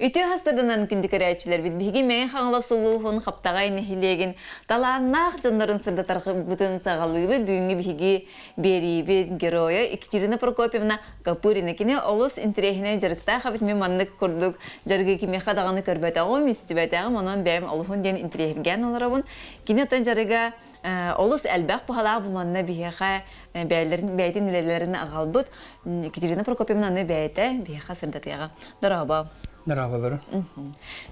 Үтүө хастаданан күндү көрөөччүлэрбит биһиги Мэҥэ Хаҥалас улууһун Хаптаҕай нэһилиэгин талааннаах дьоннорун сырдатарбытын саҕалыыбыт. Бүгүҥҥү биһиги биэриибит геройа Екатерина Прокопьевна Копырина. Кини олус интэриэһинэй дьарыктаах эбит. Мин маннык курдук дьарыгы кимиэхэ даҕаны көрбөтөҕүм, истибэтэҕим. Онон бэйэм олуһун диэн интэриэһиргээн олоробун. Кини оттон дьарыга олус элбэх быһалаах бу манна биһиэхэ бэйэлэрин бэйэтин үлэлэрин аҕалбыт Екатерина Прокопьевна аны бэйэтэ биһиэхэ сырдатыаҕа. Дорообо. Дорооболору.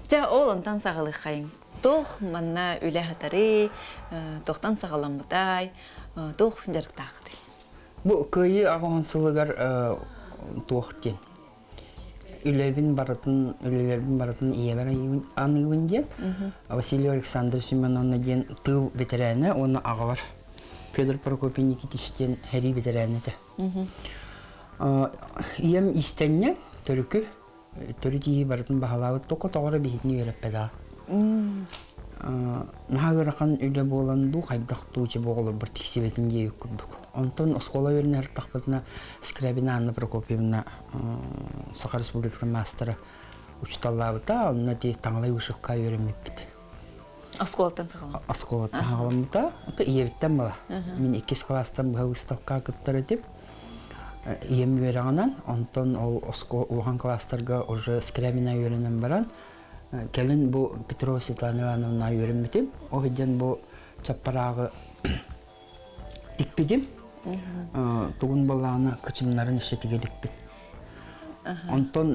Дьэ, ол онтон саҕалыаххайыҥ. Туох манна үлэ хатарый, туохтан саҕаламмытай, туох дьарыктаахытый? Бу Кыайыы аҕыһын сылыгар туох диэн үлэбин барытын үлэлэрбин барытын ийэбэр аныыбын диэн Василий Александрович Семеновна диэн тыыл бэтэрээнэ уонна аҕабар Федор Прокопий Никитич диэн сэрии бэтэрээнэ этэ. Ийэм иистэнньэҥ төрүкү төрүт ииһи барытын баһылаабыт токо тоҕо биһитини үөрэппэтэҕэ. Наһаа ыарахан үлэ буолан дуу, хайдах дуу чэ оҕолорбор тиксибэтин диэбит курдук. Онтон оскуола үөрэнэ сырыттахпытына Скрябина Анна Прокопьевна Саха Республикатын маастара учууталлаабыта, онно ити таҥалай вышивка үөрэммиппит. Оскуолаттан саҕаламмыта. Оскуолаттан саҕаламмыта. Ото ийэбиттэн була. Мин иккис кылаастан быһа выставкаҕа кыттар этим. Ийэм үөрэҕинэн, онтон ол улахан кылаастарга уже Скрябина үөрэнэн баран, кэлин бу Петрова Светлана Ивановна үөрэммитим. Ол иһин бу чаппарааҕы тикпитим. Тугун балаана кычымнарын өссө тигэ иликпин. Онтон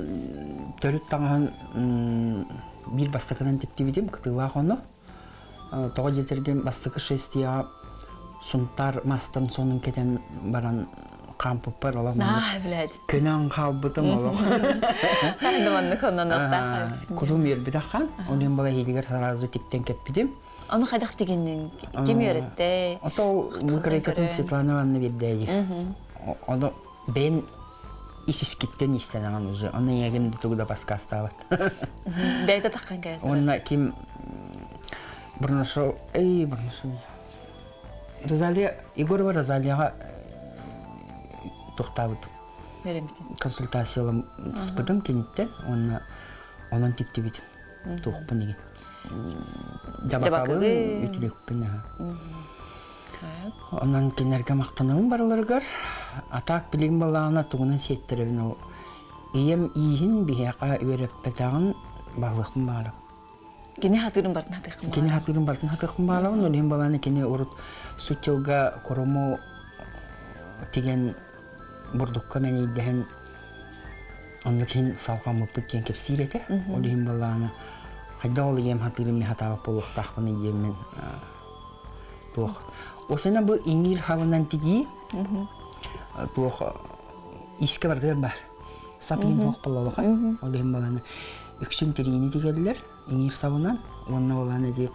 төрүт таҥаһын биир бастакынан тиктибитим, кытыылаах ону. Тоҕо диэтэргин бастакы шестияҕа Сунтаар мастан сонун кэтэн баран хаампыппар олох көнөн хаалбытым олох. Маннык оннонуохтаах. Кутум үөрбүтэх хан, онон бала иһигэр сразу тиктэн кэппитим. Ону хайдах тигиннин? Ким үөрэттэ? Ото ол выкройкатын Светлана Ивановна биэрдээги. Ону бэйэн ис-искиттэн истэнэҕин уже. Ону ийэгин да тугу да подсказтаабат. Бэйэтэ таххан кэлэн. Уонна ким Бурнашов, эй, Бурнашов. Розалия, Егорова Розалияҕа тохтаабытым. Үөрэммитин. Консультациялам сыппытым киниттэн уонна онон тиктибитим. Туохпун игин. Дьабакабын, үтүлүкпүн аха. Онон кинилэргэ махтанабын барыларыгар. А так билигин балаҕана тугунан сиэттэрэбин ол ийэм ииһин биһиэхэ үөрэппэтэҕин баҕалыахпын баҕарабын. Кини хатыырын бартын хатыахпын Кини хатыырын бартын хатыахпын баҕарабын. Ол иһин балаҕана кини урут сутилга корому тигэн бурдукка мэнийдэһэн оннук иһин салҕаммыппыт диэн кэпсиир этэ. Ол иһин балаҕана хайдах ол ийэм хатыырын мин хатаабат буолуохтаахпын диэммин туох осена бу иҥиир хабынан тигии туох искэ барытыгар баар сап иин туох боллолоха ол иһин баланы үксүн тириини тигэллэр иҥиир сабынан уонна балаан ити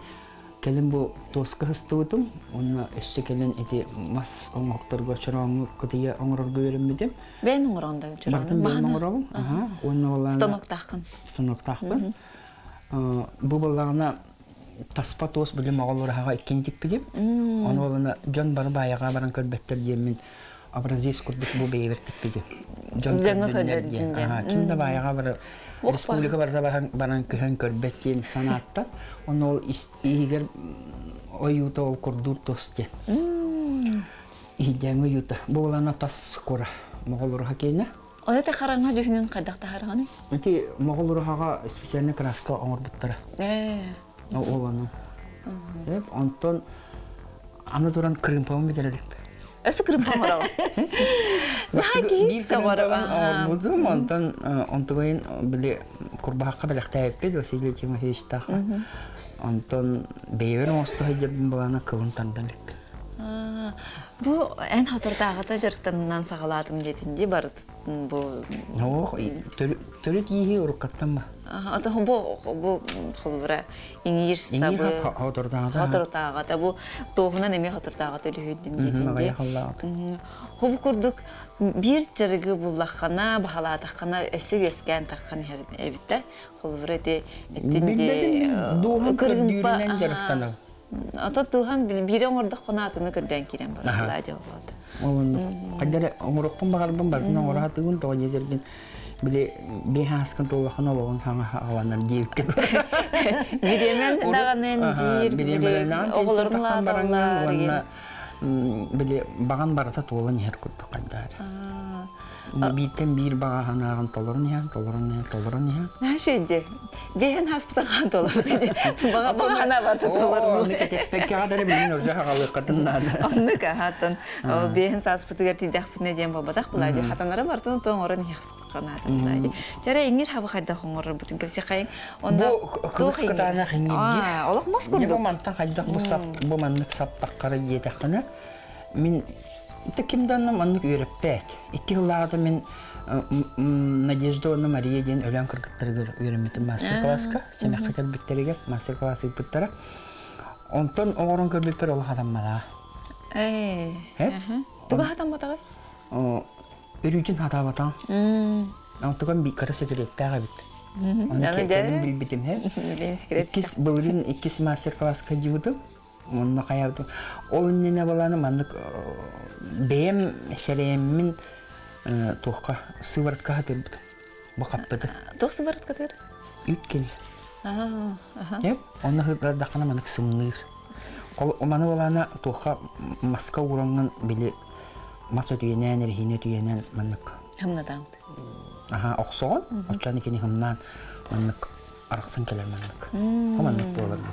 кэлин бу туоска сыстыбытым уонна өссө кэлин ити мас оҥоһуктарга чорооҥу кытыйа оҥорорго үөрэммитим бэйэн оҥороон да барытын бэйэм оҥоробун уонна балаана станоктааххын станоктаахпын бу балаана таспа туос билим оҕолор аһаҕа иккини тикпитим. Ону олана дьон бары баайаҕа баран көрбөттөр диэммин образец курдук бу бэйэбэр тикпитим. Дьон көрдүннэр диэн. Ким да баайаҕа бары республика барыта баран көһөн көрбөт диэн санааттан. Ону ол иһигэр ойуута ол курдуур туос диэн. Иһидээҥи ойуута. Бу олана тас кура. Моҕолоруха киэнэ. Ол это хараҥа дьүһүнүн хайдах таһараҕыный? Ити моҕолоруһаҕа специальный краска оҥорбуттара. Ол ону. Онтон аны туран кырыымпабын бүтэрэлик. Өссө кырыымпа оҥоробун. Наһаа киһи оҥорбутум. Онтон онтугайын били курбаһахха бэлэхтээбиппит Василий Тимофеевичтаахха. Онтон бэйэбэр оҥосто сылдьарбын балаана кылын тардан иликпин. Бу эн соторутааҕыта дьарыктанынан саҕалаатым диэтин дии барыт бу Ох, төрүт ииһи уруккаттан ба. Ото бу холбура иҥиир сабы хоторутааҕыта бу туоһунан эмиэ хоторутааҕыта үлүһүйдүм диэтин дии. Хобу курдук биир дьарыгы буллаххана, баһалаатаххана өссө үөскээн таххан иһэр эбит да. Холобура ити эттин ди дууһан көрдүүрүнэн дьарыктанабын. Ото дууһан биири оҥордоххуна атыны көрдөөн киирэн барар дии болуота. Ол оннук. Хайдары оҥоруохпун баҕарбын барытын оҥоро сатыыбын тоҕо диэтэргин. Били биһааскын туолахан олоҕун хаҥа аҕаланар диэбиккин. Бириэмэн даҕанын диир, Бириэмэлэнээн оҕолорун лааталлар. Уонна били баҕан барыта туолан иһэр курдук хайдаар. Бииртэн биир баҕа санааҕын толорон иһэн, толорон иһэн, толорон иһэн. Наша Биһин хаспытын хаан толорбут Баҕа баҕа санаа барыта толорбут. Онну кэтэспэккэ хадары билин уже хагалыаккатын наада. Оннук аһааттан биһин сааспытыгар тиийдэхпитинэ диэн буолбатах була дии. Хатанара барытын тоҥорон иһэх канаатым була дии. Чара иҥир хаба хайдах оҥорорбутун кэпсиэхайыҥ. Онно Бу кыбыс кытаанах иҥирдии. Олох мас Бу курдук. мантан хайдах бу сап бу маннык саптаххара диэтэххинэ мин ким даҕаны маннык үөрэппэт. Икки сыллааҕыта мин Надежда уонна Мария диэн өлөөн кыргыттарыгар үөрэммитим мастер-класска, сэмэххэ кэлбиттэригэр мастер-класс ыыппыттара. Онтон оҥорон көрбүппэр олох хатамматаҕа. Ээ. Туга хатамматаҕай? Өрүүтүн хатаабатаҕым. Онтукам кыра секреттээх эбит. Оны кэлин билбитим. Иккис былырыын иккис мастер-класска дьыбытым. Онно хайаабытым. Ол иннинэ баланы маннык бэйэм сэрэйэммин туохха сыворотка хатырбытым. Бу хаппыты. Туох сывороткатыр? Үт кини. Онно хытардаххына маннык сымныыр. Маны балана туохха маска уураңҥын били мас өтүйэнээн, эрэһиинэ өтүйэнээн маннык. Хымнатаҥт. Аха, охсоҕун. Оччону кини хымнаан маннык арахсан кэлэр маннык. Маннык буолар бу.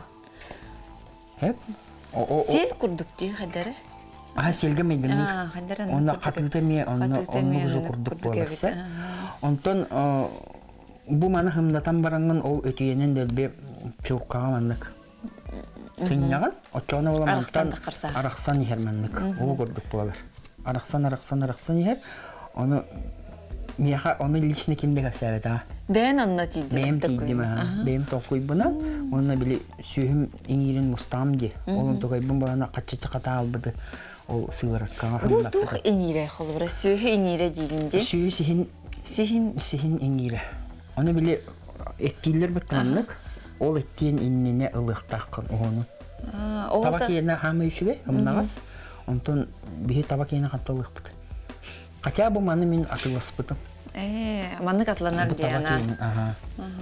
Сиэл курдук дии хадара. Аха сиэлгэ майгынныыр. Онно хатыыта эмиэ онно оннук уже курдук буолар сэ. Онтон бу маны хымнатан бараҥҥын ол өтүйэнэн дэлби чууккаҕа маннык сынньаҕын оччоҕуна буола мантан арахсан иһэр маннык уу курдук буолар. Арахсан арахсан арахсан иһэр. Ону Миэхэ ону лично ким да кэпсээбэтэҕэ. Бэйэн онно тиийдим. Бэйэм тиийдим аха. Бэйэм толкуйбунан уонна били сүөһүм иҥиирин мустаҕым дии. Ол онтукайбын балана хаччыччы хатаалбыты ол сыворотка Бу туох иҥиирэ холобура сүөһү иҥиирэ диигин дии. Сүөһү сиһин сиһин сиһин иҥиирэ. Ону били эттииллэр быттааннык ол эттиэн иннинэ ылыахтааххын оһону. Таба киэнэ хаама үчүгэй, ымнаҕас. Онтон биһи таба киэнэ ханта ылыахпыт. Хотя бы маны мин атыласпытым. Ээ, маннык атланар Бу таба диэн киэнин, аха.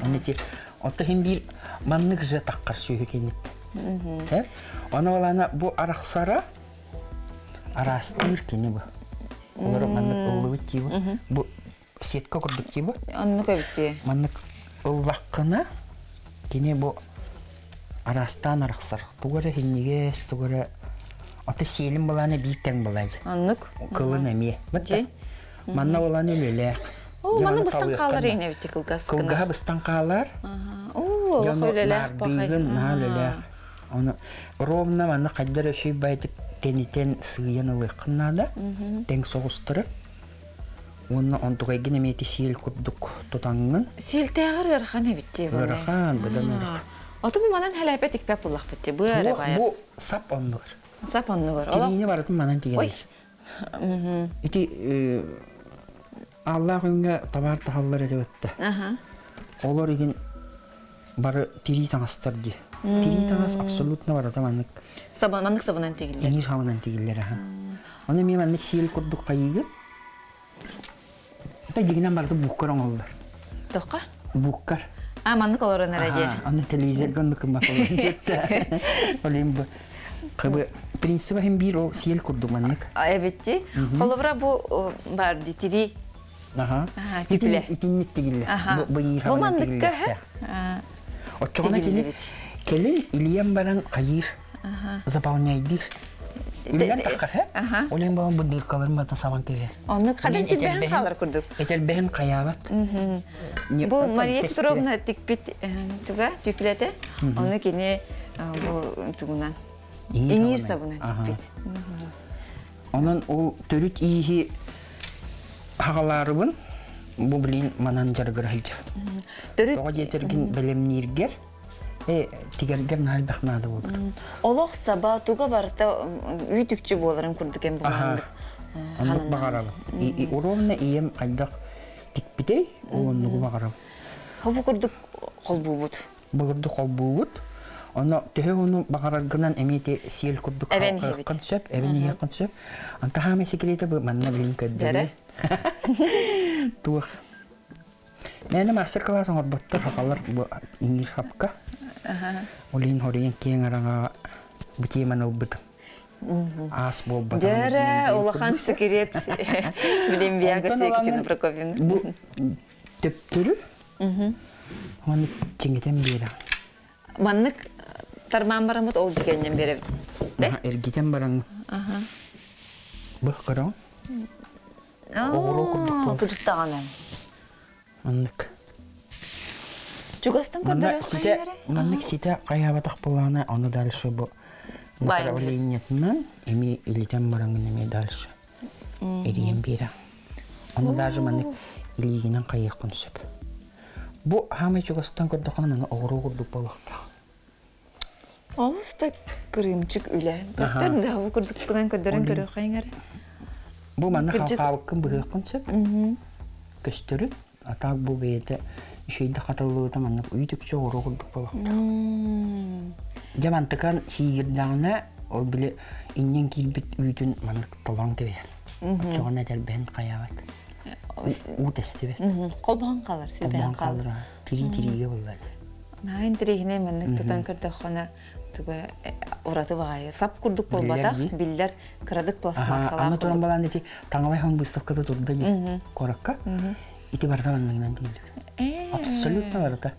Оны ти, онто хин биир маннык же таххар сүөһү киэниттэн. Э? Оны балана бу арахсара араастыыр кини бу. Олор маннык ыллыбыт тиибы. Бу сетка курдук тиибы. Оннук эбит Маннык ыллаххына кини бу араастаан арахсар. Тугу эрэ хиннигээс, тугу эрэ Ата сиэлин былаана биир тэҥ былай. Оннук. Кылын эмиэ. Дьи. Манна былаана үлэлээх. Оо, манна быстан хаалар иһин эбит кылгас. Кылгаһа быстан хаалар. Оо, олох үлэлээх баҕай. Наардыыгын наһаа үлэлээх. Оны ровно манна хайдар өсүй байтык тэнитэн сыыйан ылыаххын наада. Тэҥ соҕустары. Уонна онтугайгын эмиэ сиэл курдук тутаҥҥын. Сиэлтээҕэр ыарахан эбит дии. Ыарахан, быдан ыарахан. Ото бу манан хэлээпэт икпэп буллахпыт дии. Бу эрэ баайа. Бу сап оннугар. Сап оннугар. Тириини барытын манан тигэллэр. Ити Аллаах үҥҥэ табаар таһаллар этэ бытта. Олор игин бары тирии таҥастар дии. Тирии таҥас абсолютно барыта маннык. Сабан, маннык сабынан тигиллэр. Иҥир сабынан тигиллэр аха. Ону эмиэ маннык сиэл курдук хайыыгын. Это дьигинэн барыта буккар оҥоллор. Тоққа? Буккар. А, маннык олорон эрэ дии. Аны телевизорга оннук гыммат Олин бу кыбы принцип иһин биир ол сиэл курдук маннык. Эбитти. Холобура бу бар ди тирии. Аха. Түпле. Итинник тигиллер. Бу Бу манныкка Оччоҕуна кини кэлин илиэн баран хайыыр заполняйдыыр. Үллэн таххар, һэ? Олен балан бу дыркаларын бата сабан кэлэр. Оннук хадыр силбэһин хаалар курдук. Этэрбэһин хайаабат. Бу Мария Петровна тикпит туга түплете. Ону кини бу тугунан иҥиир сабынан тикпит. Онон ол төрүт ииһи хагалаарыбын бу билин манан дьарыгыра сылдьар. Төрүт Тоҕо диэтэргин бэлэмнииргэр тигэргэр наһаа элбэх наада буолар. Олох саба туга барыта үүт-үкчү буоларын курдук эн булааннык. Оннук баҕарабын. Ровно ийэм хайдах тикпитэй, ол оннугу баҕарабын. Бу курдук холбуубут. Былырды холбуубут. Оно төһө ону баҕараргынан эмиэ ити сиэл курдук халкыаххын сөп, эбэн иһиэххин сөп. Онто хаамай секрета бу манна билин көрдөрүө. Туох. Мээнэ мастер-класс оҥорботтор хахалар бу иҥир хапка. Олин хоруйан киэҥ араҥаҕа бу теманы ылбытым. Аас буолбатаҕын Дьэрэ, улахан секрет билим биага Екатерина Прокопьевна. Бу төптөрү оны чиҥэтэн биэрэҕин. Маннык тармаан бараммыт ол дигэннэн биэрэбит. Эргитэн баран бу көрөҥ. Оҕуруо курдук буол. Кыдьыктаҕына. Маннык. Чугастан көрдөрө сите маннык сите хайаабатах буолаана ону дальше бу направлениетынан эми илитэн бараҥын эми дальше эрийэн биэрэ. Ону даже маннык илиигинэн хайыаххын сөп. Бу хаамай чугастан көрдөххүнэ маны оҕуруо курдук буолуохтаах. Олус да кырыымчык үлэ. Көстөр да бу курдуккунан көрдөрөн көрүөххэ эрэ. Бу манна халхаабыккын быһыаххын сөп. Көстөрүн. А так бу бэйэтэ үчүгэйдик хатыллыбыта маннык үүт-үкчү оҕуруо курдук буолуохтаах. Дьэ мантыкан сиигирдэҕинэ ол били инньэн киирбит үүтүн маннык толорон кэбиһэр. Оччоҕуна этэрбэһин хайаабат. Уу тэстибэт. Холбоһон хаалар, Холбоһон хаалар. Тирии-тириигэ буолла дии. Наһаа интэриэһинэй маннык тутан көрдөххүнэ туга ураты баҕайы сап курдук буолбатах, биллэр кырадык пластмассалаах. Аны туран балаан ити таҥалай хон выставкада турда дии куоракка. Ити барыта манныгынан тигиллибит. Абсолютно барыта.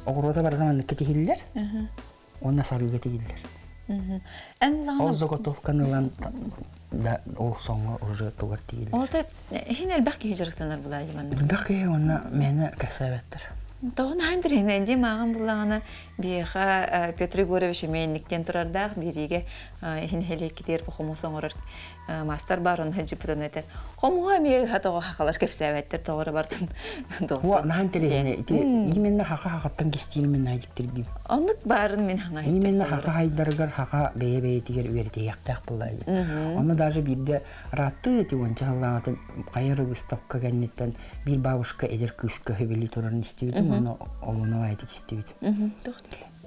Оҕуруота барыта манныкка тиһиллэр. Уонна сарыыга тигиллэр. Эн Ол заготовканы ылан да ол соҥҥо уже тугар тигиллэр. Ол да иһин элбэх киһи дьарыктанар булаа дьиманна. Элбэх киһи уонна мээнэ кэпсээбэттэр. Тоҕо наһаа интэриэһинэй дии мааҕын буллаҕына биһиэхэ Петр Егорович эмиэ турардаах биэриигэ иһин нэһилиэккитигэр хомус оҥорор маастар бар онно дьыппытын этэр. Хомуһу эмиэ ыһа тоҕо хахалар кэпсээбэттэр тоҕо бартын Уа наһаа интэриэһинэй ити именно хаха хахаттан кистиир мен наадиктиргим. Оннук баарын мин хаҥа Именно хаха хайдарыгар хаха бэйэ-бэйэтигэр үөрэтиэхтээх буолла. Онно даже биирдэ Рааттыы ити уонча сыллааҕыта хайа эрэ выставка кэнниттэн биир бабушка эдэр кыыска сөбүлүү турарын истибитим уонна олуона баайытык истибитим.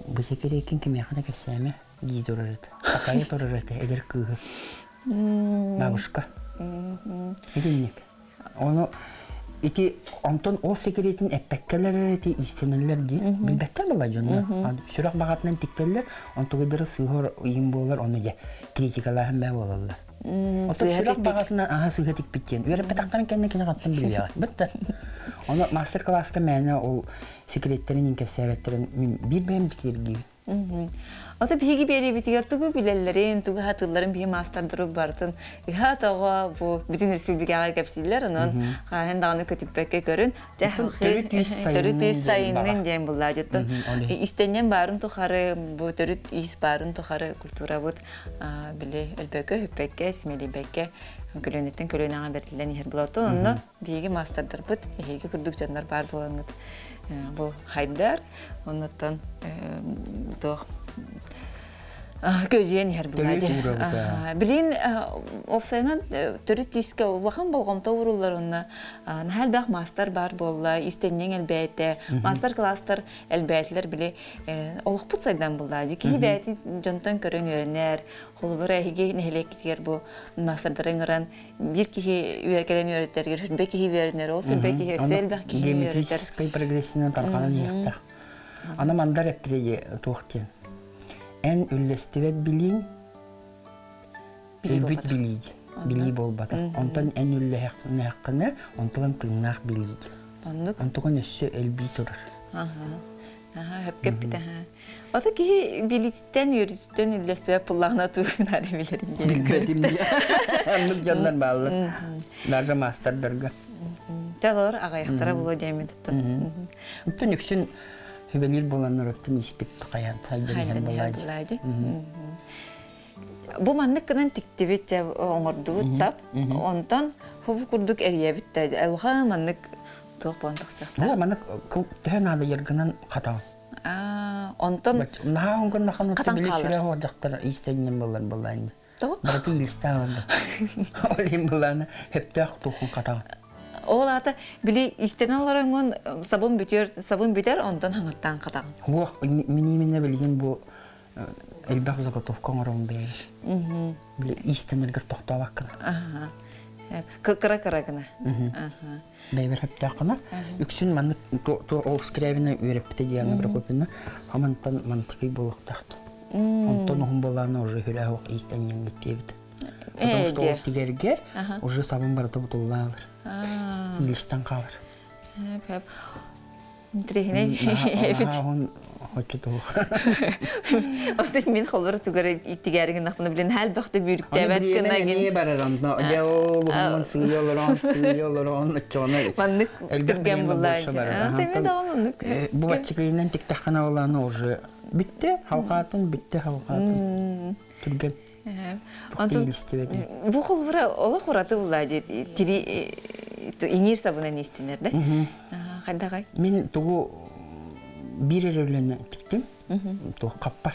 Бу сэкириэккин кимиэхэ да кэпсээмэ дии турар этэ. Такайа турар этэ эдэр кыыһы. Бабушка. Итинник. Ону ити онтон ол секретин эппэккэлэр эрэ ити иистэнэллэр дии. Билбэттэр буолла дьоннор. Сүрэх баҕатынан тиктэллэр, онтугайдара сыыһа ыйым буолар, ону дьэ критикалааһын бээ буолаллар. Оттон сүрэх баҕатынан аһа сыыһа тикпит диэн үөрэппэтэхтэрин кэннэ кини хантан билиэҕэ. Бытта. Ону мастер-класска мээнэ ол секреттэрин кэпсээбэттэрин мин биир бэйэм дьиктиргиибин. Ото биһиги биэриэбитигэр тугу билэллэрин, тугу хатыылларын биһи маастардары барытын ыһа тоҕо бу бүтүн республикаҕа кэпсииллэр, онон хаһан даҕаны көтүппэккэ көрүн. Төрүт ис Төрүт ис сайыннын диэн буллаа дьоттон истэнньэн баарын тухары бу төрүт ис баарын тухары культурабыт били өлбөккө, хүппэккэ, симэлийбэккэ көлүөнэттэн көлүөнэҕэ бэриллэн иһэр буолар. Онно биһиги маастардарбыт, эһиги курдук дьоннор баар буолаҥҥыт бу хайдар, оннуттан туох көдьүйэн иһэр буолаа. Билин уопсайынан төрүт тиискэ улахан болҕомто ууруллар онно наһаа элбэх маастар баар буолла, истэнньэҥ элбээтэ, мастер-класстар элбээтилэр били олохпут сайдан булла. Киһи бэйэтин дьонтон көрөн үөрэнэр. Холобура эһиги нэһилиэккитигэр бу маастардары ыҥыран биир киһи кэлэн үөрэтэригэр сүрбэ киһи үөрэнэр, ол сүрбэ киһи өссө элбэх киһи үөрэтэр. Геометрическай прогрессинан тарҕанан иһиэхтээх. Аны мандар эппитэ туох диэн. Эн үллэстибэт билииҥ өлбүт билии билии буолбатах. Онтон эн үллэһэххинэ, онтуган тыыннаах билии. Оннук. Онтуган өссө элбии турар. Аха, хөпкө эппит аха. Ото киһи билиититтэн, үөрүүтүттэн үллэстибэт пуллаҕына тугунаары билэрин диэн. Билбэтим диye. Оннук дьоннор бааллар. Даже мастердарга. Телор аҕайахтара буолуо диэммин туттан. Оттон үксүн хүбэлиир буоланнар оттон испит хайан сайдан иһэн буолаадьы. Бу маннык гынан тиктибит оҥордубут сап. Онтон хубу курдук эрийэбит да алҕа маннык туох буолан тахсыахтаах. Бу маннык төһө наада яргынан хатаҕын. Онтон Наһаа оҥгон нахан били сүрэх дьахтар иистэнньэн боллар боллаан. Барыта иилистээх олордо. Ол иһин былаана хөптөөх туохун хатаҕын. Ол аата били истэнэн олороҥҥун сабын бүтэр сабын бүтэр онтон хаҥаттаан хатаҕын. Уох миниминэ билигин бу элбэх заготовка оҥоробун бэйэбэр. Били иистэнэргэр тохтообаккын. Аха. Кыра-кыра гына. Бэйбэр хөптөөх гына. Үксүн маннык ол Скрябина үөрэппитэ Диана Прокопьевна. Хамантан мантыкый буолуохтаах. Онтон уһун буолаана уже хүрэ иистэнньэҥ иттиэбит. Потому что ол тигэргэр уже сабын барыта бутуллаалар. Листан хаалар. Интриһинэй эбит. Хоччутуох. Отun мин холор тугар иттигәригин нахпына билин хал бахты бүүрүктээбэт гына гин. Барарам. Дьэ ол уһун сыыйа олорон, сыыйа олорон оччоҕуна Маннык түргэн буллаа. Теме да оннук. Бу баччыкыйынан тиктаххына олааны уже бүттэ, халҕаатын, бүттэ халҕаатын. Түргэн. Онтон бу холбура олох ураты буллаа дии тири иҥиир сабынан истинер да. Хайдагай? Мин тугу биир эрэ үлэни тиктим. Туох хаппар.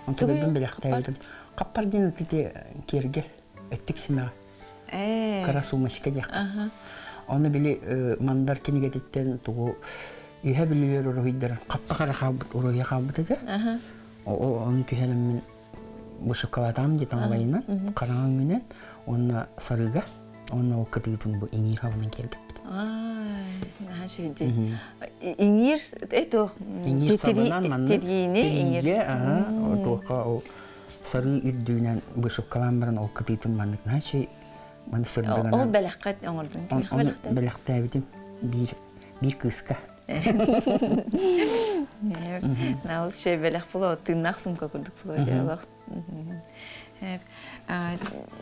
Онтон бин билэхтээбитим. Хаппар диэн ити киэргэл, өттүк симэҕэ. Кыра сумочка диэххэ. Оны били мандар кинигэтиттэн тугу үһэ билилер уруһуйдар хаппа хара хаалбыт уруһуйа хаалбыт этэ. Ол ону түһэрэн мин вышивкалаатаҕым дии таҥалайынан, хараҥа өҥүнэн уонна сарыыга уонна ол кытыытын бу иҥиир хабынан киэргэппит. Наһаа үчүгэй. Иҥиир это иҥиир сабынан маннык тириигэ туохха ол сарыы үрдүнэн вышивкалаан баран ол кытыытын маннык наһаа үчүгэй маны сырдыгынан Ол бэлэххэ оҥордун. Бэлэхтээбитим биир биир кыыска. Наал шөй бэлэх була тыыннаах сумка курдук була диалог.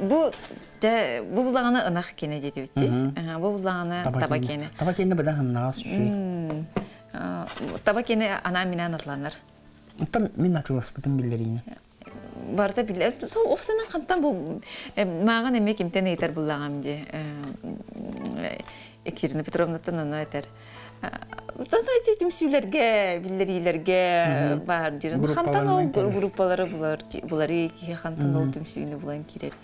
Бу бу булаҕына ынах киэнэ диэтибитти. Бу булаҕына таба киэнэ. Таба киэнэ быдан ханнаҕас үчүгэй. Таба киэнэ анаан минээн атланар. Оттон мин атыыласпытым биллэриини. Барыта биллэр. Опсанан хантан бу мааҕын эмиэ кимтэн ыйытар буллаҕым дии. Екатерина Петровнаттан ону этэр. Ону ити түмсүүлэргэ, биллэриилэргэ баар диир. Хантан ол группалары булар, булары киһи хантан ол түмсүүнү булан киирэр.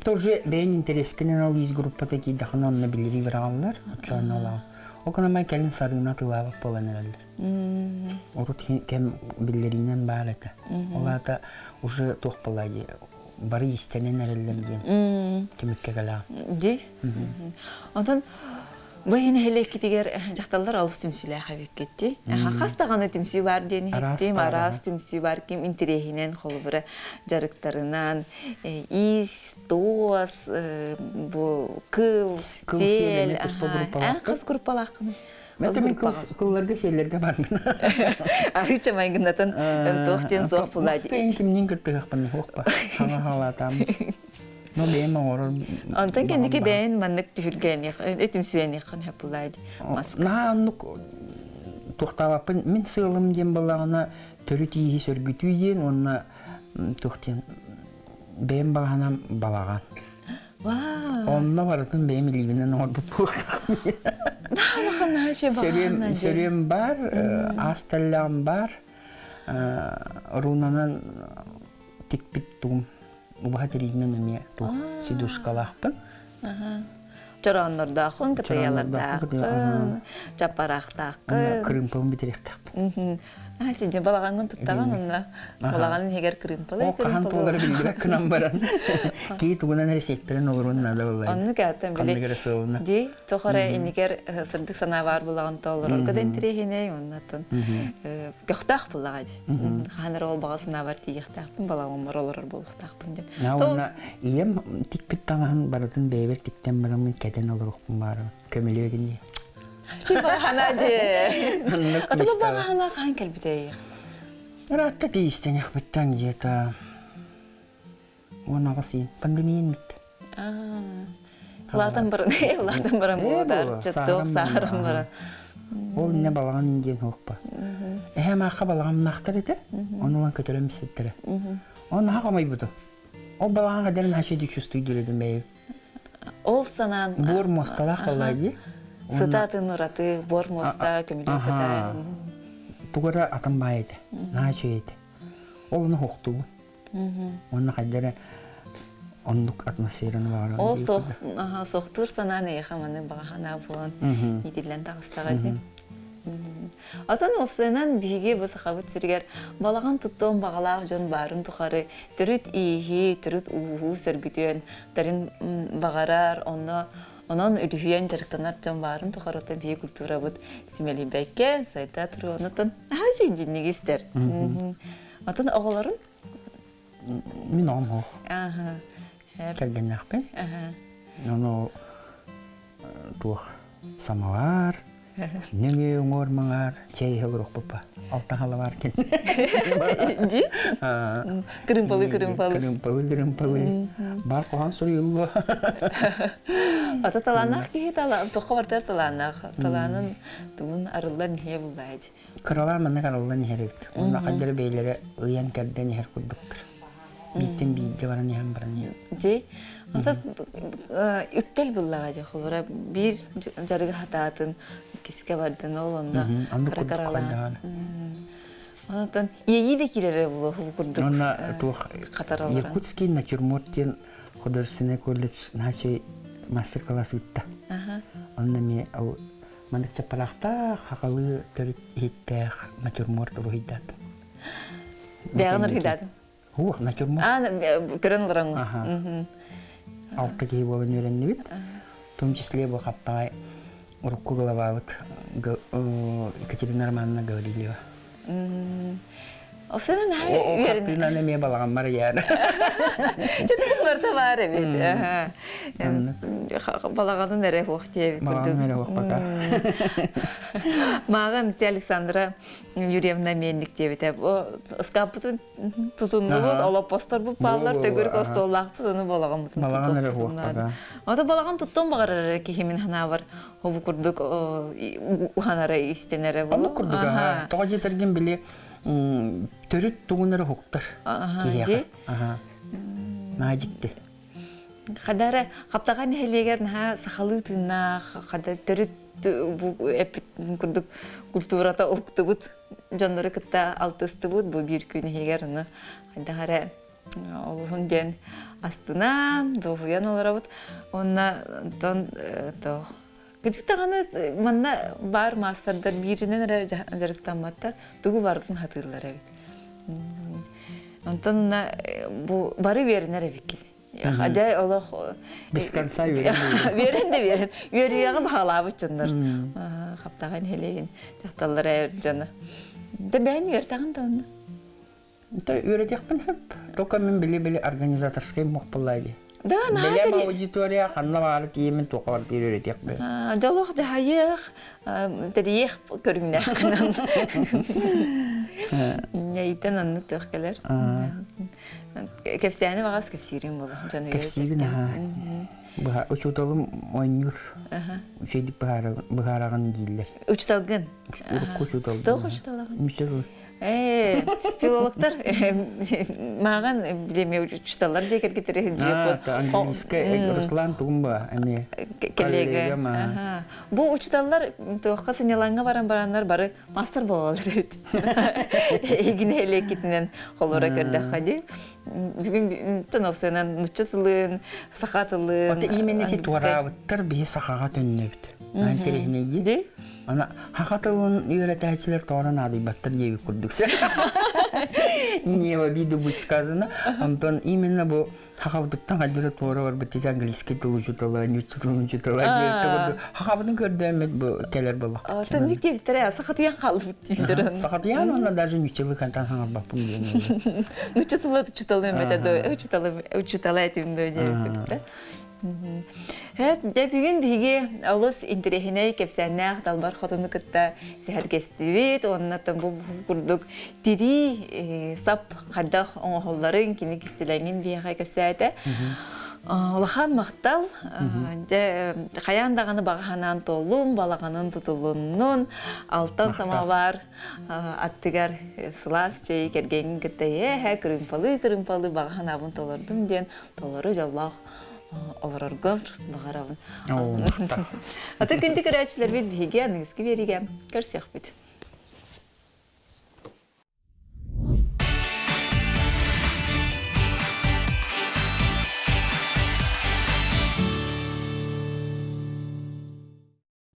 Тоже бэйэн интэриэскинэн ол из группата киирдэххинэ онно биллэрии быраҕаллар, оччоҕуна олаҕын. Ол гынан кэлин сарыына атыылаабат буолан эрэллэр. Урут кэм биллэриинэн баар этэ. Ол аата уже туох буолла дии бары иистэнэн эрэллэр диэн түмүккэ кэлэҕин. Ди. Онтон бу нэһилиэккитигэр дьахталлар алыс түмсүүлээх эбиккит Хас даҕаны түмсүү бар диэн иһиттим, араас түмсүү бар ким интэриэһинэн холобура дьарыктарынан иис, туос, бу кыл, сиэл, хас группалааххын? Мэтэ мин кылларга сиэллэргэ барбын. Арыыча майгыннатан туох диэн суох булаа дии. Кимнин кыттыһахпын хуохпа. Хаҥа халаатааммыт. Ну бэйэм оҥорор. Онтон кэнники бэйэн маннык түһүлгэниэх, этүмсүйэниэххин хөп булаа дии. Наһаа оннук туохтаабаппын. Мин сыалым диэн буоллаҕына төрүт ииһи сөргүтүү диэн уонна туох диэн бэйэм баҕаһынан балаҕан. Онно барытын бэйэм илиибинэн оҥорбут буолуохтаахпын. Сөрүөм бар, аас тэллэҕим бар, рунанан тикпит тугум убаһа тириитинэн эмиэ туох сидушкалаахпын. Чорооннордоохун, кытыйалардааххын, чаппараахтааххын. Кырыымпабын бүтэриэхтээхпин. Чүнчэ балаҕаҥҥын туттаҕын онно. Балаҕанын иһигэр кырыымпалай Ол хаһан туолара биллибэт гынан баран кии тугунан эрэ сиэттэрэн олоруон наада буолла. Оннук ааттан били. Ханнык эрэ сыалына. Ди тохоро иннигэр сырдык санаа баар булаҕын тоолорорго да интириэһинэй оннотон көхтөөх буллаҕа ди. Хаһан эрэ ол баҕа санаабар тиийиэхтээхпин балаҕаммар олорор буолуохтаахпын диэн. Уонна ийэм тикпит таҥаһын барытын бэйэбэр тиктэн бараммын кэтэн олоруохпун баарым. Көмөлүөгүн дии. Чыбахана дии. Аты бабахана хаан кэлбитэй? Ыраатта тиийстэниэхпиттэн где-то 18 ый пандемия битте. Улаатан баран, улаатан баран буолар, чөттөөх сааран баран. Ол инне балаҕан диэн хуохпа. Эһэм аахха балаҕамнаахтар этэ, ону ылан көтөрөн биситтэрэ. Оны наһаа хомойбутум. Ол балаҕан кадерин хачы чувствуй дедим бэйэм. Ол санаан Буор муосталаах буолла дии. Сыта атын ураты буор муоста көмүлүөк сыта. Тугара атын баай этэ. Наһаа үчүгэй этэ. Ол ону хохтуубун. Уонна хайдара оннук атмосфераны баҕарар. Ол сохтуур санаан эйиэхэ маны баҕа санаа буолан иитиллэн таҕыстаҕа дии. Атын уопсайынан биһиги бу Сахабыт сиригэр балаҕан туттуон баҕалаах дьон баарын тухары төрүт ииһи, төрүт ууһу сөргүтүөн тэрин баҕарар, онно онон үлүһүйэн дьарыктанар дьон баарын тухары оттон биһиги культурабыт симэлийбэккэ сайда туруонутун наһаа үчүгэй истэр. Атын оҕолорун? Мин оҕом суох. Кэргэннээхпин. Ону туох самовар, нөҥүө уҥуор маҥаар чэй иһэ олоруохпуппа. Алтан халабаар кин. Ди? Кырымпалы кырымпалы. Кырымпалы кырымпалы. Бар хоһоон суруйуллуо. Ата талааннаах киһи талаан, тоххо бартар талааннаах. Талаанын тугун арыллан иһэ буллаайдь. Кыралаан маннык арыллан иһэр эбит. Уонна хаддары бэйэлэрэ ыйан кэрдэн иһэр курдуктар. Бииртэн бииргэ баран иһэн баран иһэн. Дьи, ото үктэл буллаҕа дьэ холура биир дьарыгы хатаатын киске бардын ол онно кыра кыралаан. Онтон иэйии да киирэрэ булуо бу курдук. Онно туох Якутский натюрморт диэн художественный колледж наачай мастер-класс ыытта. Онно эмиэ ол маннык чаппараахтаах хахалыы төрүт иһиттээх натюрморт уруһуйдаатым. Бэҕин уруһуйдаатым? Уох, натюрморт. Аа, көрөн олороҥҥун. Алта киһи буолан үөрэннибит. В том числе бу хаптаҕай урукку главабыт Екатерина Романовна Гаврильева. Оксана наһаа Ол хартыынаны эмиэ балаҕаммар ыйаар. Чөтүгүн барыта баар эбит. Балаҕанын эрэ хуох диэбит курдук. Балаҕанын эрэ хуох пока. Мааҕын ти Александра Юрьевна Мельник диэбитэ. Ыскааппытын тутуннубут, олоппосторбут бааллар, төгүрүк остуоллаахпыт, ону балаҕаммытын Балаҕан эрэ хуох пока. Ото балаҕан туттуон баҕарар киһи мин санаабар хобу курдук уханара истэнэрэ Оннук курдук аха. Тоҕо диэтэргин били төрүт тугун эрэ уһуктар киһиэхэ. Наһаа дьикти. Хадара Хаптаҕа нэһилиэгэр наһаа сахалыы тыыннаах, хада төрүт бу эппит курдук культурата уһуктубут дьоннору кытта алтыстыбыт бу биир күн иһигэр ону хайдах эрэ олуһун диэн астынан, дуоһуйан олоробут. Уонна онтон тоох Кырдьык даҕаны манна баар маастардар бииринэн эрэ дьарыктамматтар, тугу барытын хатыыллар эбит. Онтон мына бу бары үөрэнэр эбиккит. Дьэ олох Без конца үөрэн үөрэн да үөрэн. Үөрүйэҕи баҕалаабыт дьоннор. Хаптаҕай нэһилиэгин дьахталлара эр дьоно. Да бэйэн үөртэҕин да онно. Үөрэтиэхпин сөп. Только мин били-били организаторскай муох буоллаа дии. Да, наһаа Бэлэм аудитория ханна баҕар тиийэммин туохха барытыгар үөрэтиэхпин. Дьолох дьаһайыах, тэрийиэх көрүҥнээххинэн. Ньэйтэн оннук туох кэлэр. Кэпсээни баҕас кэпсиирим буолла. Дьон Кэпсиибин аһаа. Быһа учууталым оонньуур. Үчүгэйдик быһаараҕын дииллэр. Учууталгын? Урукку учууталгын. Туох учууталаҕын? Учуутал. Филологтар мааҕын билеме учууталлар дьиэ кэргиттэрэ сылдьыахпыт. Английскай Руслан Тумба эмиэ коллега. Бу учууталлар туохха сынньалаҥҥа баран бараннар бары мастер буолаллар эбит. Эһигини элеккитинэн холура көрдөххө дии. Бүгүн тыновсынан нучча тылын, саха тылын. Ото именно ти туораабыттар биһи сахаҕа төннөбүт. Интэриэһинэйдии. Ана хаха тылын үөрэтээччилэр тоҕо наадыйбаттар диэбит курдук. Не в обиду будет сказано. Онтон именно бу хахабытыттан хайдары туора барбыт дии английский тыл учутала, ньучча тылын учутала диэбит курдук. Хахабытын көрдөөммүт бу кэлэр буоллахпыт. Тэнник диэбиттэрэ сахатыйан хаалбыт дииллэр. Сахатыйан уонна даже ньуччалыы хантан хаҥарбаппын диэн. Нучча тыла учуталы эмэтэ да учуталы учутала этим доо диэбит Дьэ бүгүн биһиги олус интэриэһинэй кэпсээннээх Далбар Хотуну кытта сэһэргэстибит уонна бу курдук тирии сап хайдах оҥоһулларын кини кистэлэҥин биһиэхэ кэпсээтэ. Улахан махтал. Дьэ хайаан даҕаны баҕа санаан туоллун, балаҕанын тутулуннун, алтан самовар аттыгар сылаас чэй кэргэҥҥин кытта эһэ кырыымпалыы-кырыымпалыы баҕа санаабын толордум диэн толору дьоллоох олороргор баҕарабын. Аты күндү көрөөччүлэрбит биһиги аныгыскы биэриигэ көрсүөхпүт.